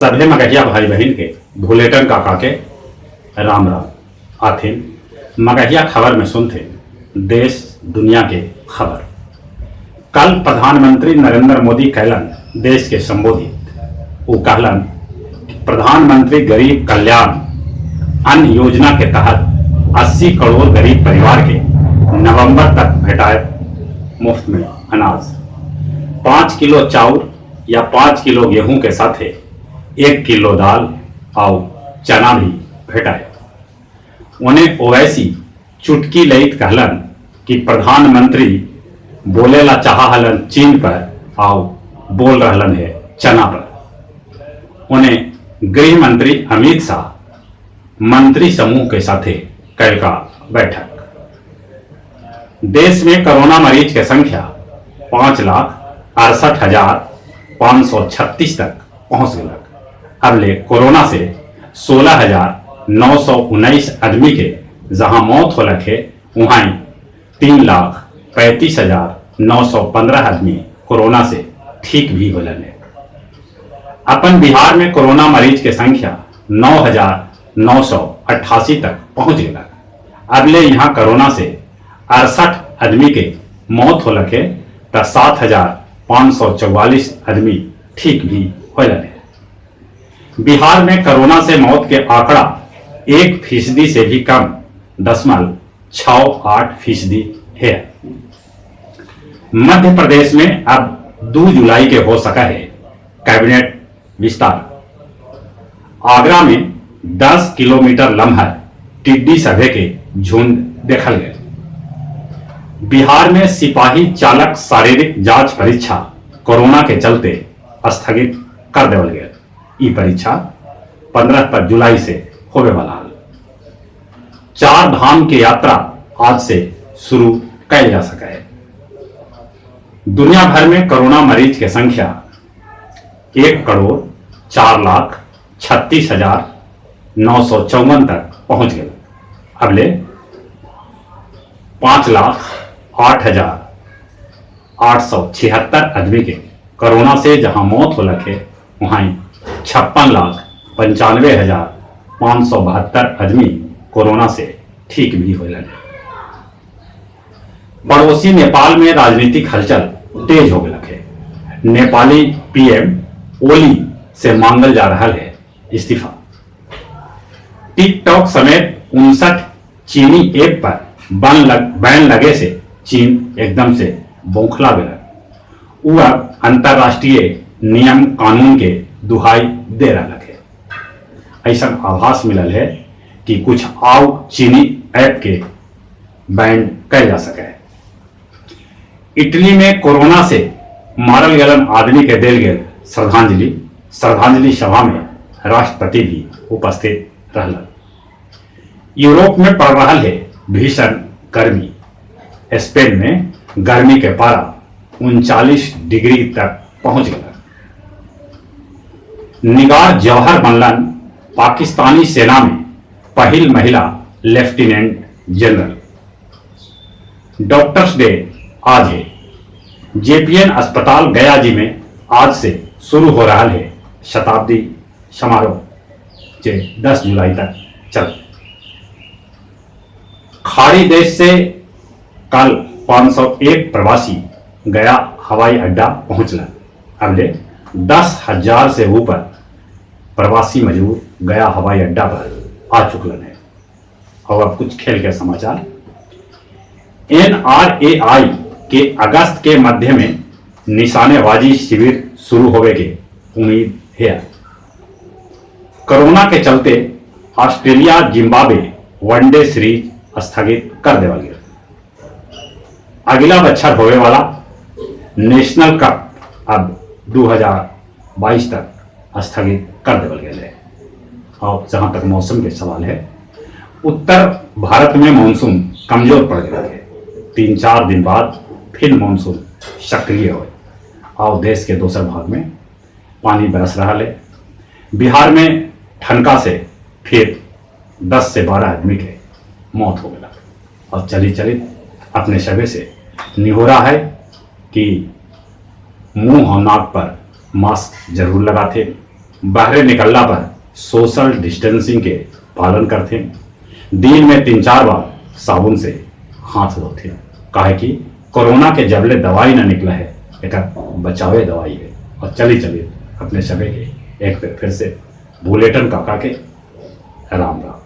सभे मगहिया भाई बहिन के भुलेटन काका के राम राम। आथिन मगहिया खबर में सुनथिन देश दुनिया के खबर। कल प्रधानमंत्री नरेंद्र मोदी कैलन देश के संबोधित। उ कहलन कि प्रधानमंत्री गरीब कल्याण अन्न योजना के तहत 80 करोड़ गरीब परिवार के नवंबर तक भेटाएत मुफ्त में अनाज। 5 किलो चाउर या 5 किलो गेहूं के साथे 1 किलो दाल आउ चना भी भेटाए। ओने ओवैसी चुटकी लइत कहलन कि प्रधानमंत्री बोलेला चाहा हलन चीन पर आउ बोल रहलन हे चना पर। ओने गृह मंत्री अमित शाह मंत्री समूह के साथे कैलका बैठक। देश में कोरोना मरीज के संख्या 5,68,536 तक पहुंच गलक। अब ले कोरोना से 16,919 आदमी के जहां मौत होलक है, वहां 3,35,915 आदमी कोरोना से ठीक भी होलन है। अपन बिहार में कोरोना मरीज के संख्या 9,988 तक पहुंच गलक। अब ले यहाँ कोरोना से 68 आदमी के मौत होलक है त 7,544 आदमी ठीक भी होलन है। बिहार में कोरोना से मौत के आंकड़ा 1% से भी कम 0.68% है। मध्य प्रदेश में अब 2 जुलाई के हो सका है कैबिनेट विस्तार। आगरा में 10 किलोमीटर लम्हा टिड्डी सभे के झुंड देखल गए। बिहार में सिपाही चालक शारीरिक जांच परीक्षा कोरोना के चलते स्थगित कर देवल गया। ई परीक्षा 15 जुलाई से होवे वाला हल। 4 धाम के यात्रा आज से शुरू कैल जा सका है। दुनिया भर में कोरोना मरीज के संख्या 1,04,36,954 तक पहुंच गई। अब ले 5,08,876 आदमी के कोरोना से जहां मौत होलक है, वहां 56,95,572 आदमी कोरोना से ठीक भी होलन है। पड़ोसी नेपाल में राजनीतिक हलचल तेज हो गया है। नेपाली पीएम ओली से मांगल जा रहा है इस्तीफा। टिकटॉक समेत 59 चीनी ऐप पर बैन लगे से चीन एकदम से बौखला गया। उ अब अंतर्राष्ट्रीय नियम कानून के दुहाई दे रहा है। ऐसा आभास मिलल है कि कुछ आउ चीनी ऐप के बैन कैल जा सके है। इटली में कोरोना से मारल गलन आदमी के देल गेल श्रद्धांजलि। श्रद्धांजलि सभा में राष्ट्रपति भी उपस्थित रहलन। यूरोप में पड़ रहा है भीषण गर्मी। स्पेन में गर्मी के पारा 39 डिग्री तक पहुंच गया। निगार जौहर बनलन पाकिस्तानी सेना में पहिल महिला लेफ्टिनेंट जनरल। डॉक्टर्स डे आज है। जेपीएन अस्पताल गया जी में आज से शुरू हो रहा है शताब्दी समारोह जे 10 जुलाई तक चल। खाड़ी देश से कल 501 प्रवासी गया हवाई अड्डा पहुंचला। अब ले 10,000 से ऊपर प्रवासी मजदूर गया हवाई अड्डा पर आ चुकलन है। और अब कुछ खेल के समाचार। एनआरएआई के अगस्त के मध्य में निशानेबाजी शिविर शुरू होवे के उम्मीद है। कोरोना के चलते ऑस्ट्रेलिया जिम्बाब्वे वनडे सीरीज स्थगित कर देवल गया। अगला बच्छर होवे वाला नेशनल कप अब 2022 तक स्थगित कर देवल गया है। और जहां तक मौसम के सवाल है, उत्तर भारत में मानसून कमजोर पड़ गया है। 3-4 दिन बाद फिर मानसून सक्रिय हो और देश के दूसरे भाग में पानी बरस रहा है। बिहार में ठनका से फिर 10 से 12 आदमी के मौत हो गया। और चली चली अपने सभे से निहोरा है कि मुंह और नाक पर मास्क जरूर लगाते, बाहरे निकलला पर सोशल डिस्टेंसिंग के पालन करथिन। दिन में 3-4 बार साबुन से हाथ धोथिन, काहे कि कोरोना के जबले दवाई न निकला है, एक बचावे दवाई है। और चली चली अपने सभी के एक फिर से बुलेटन काका के राम राम।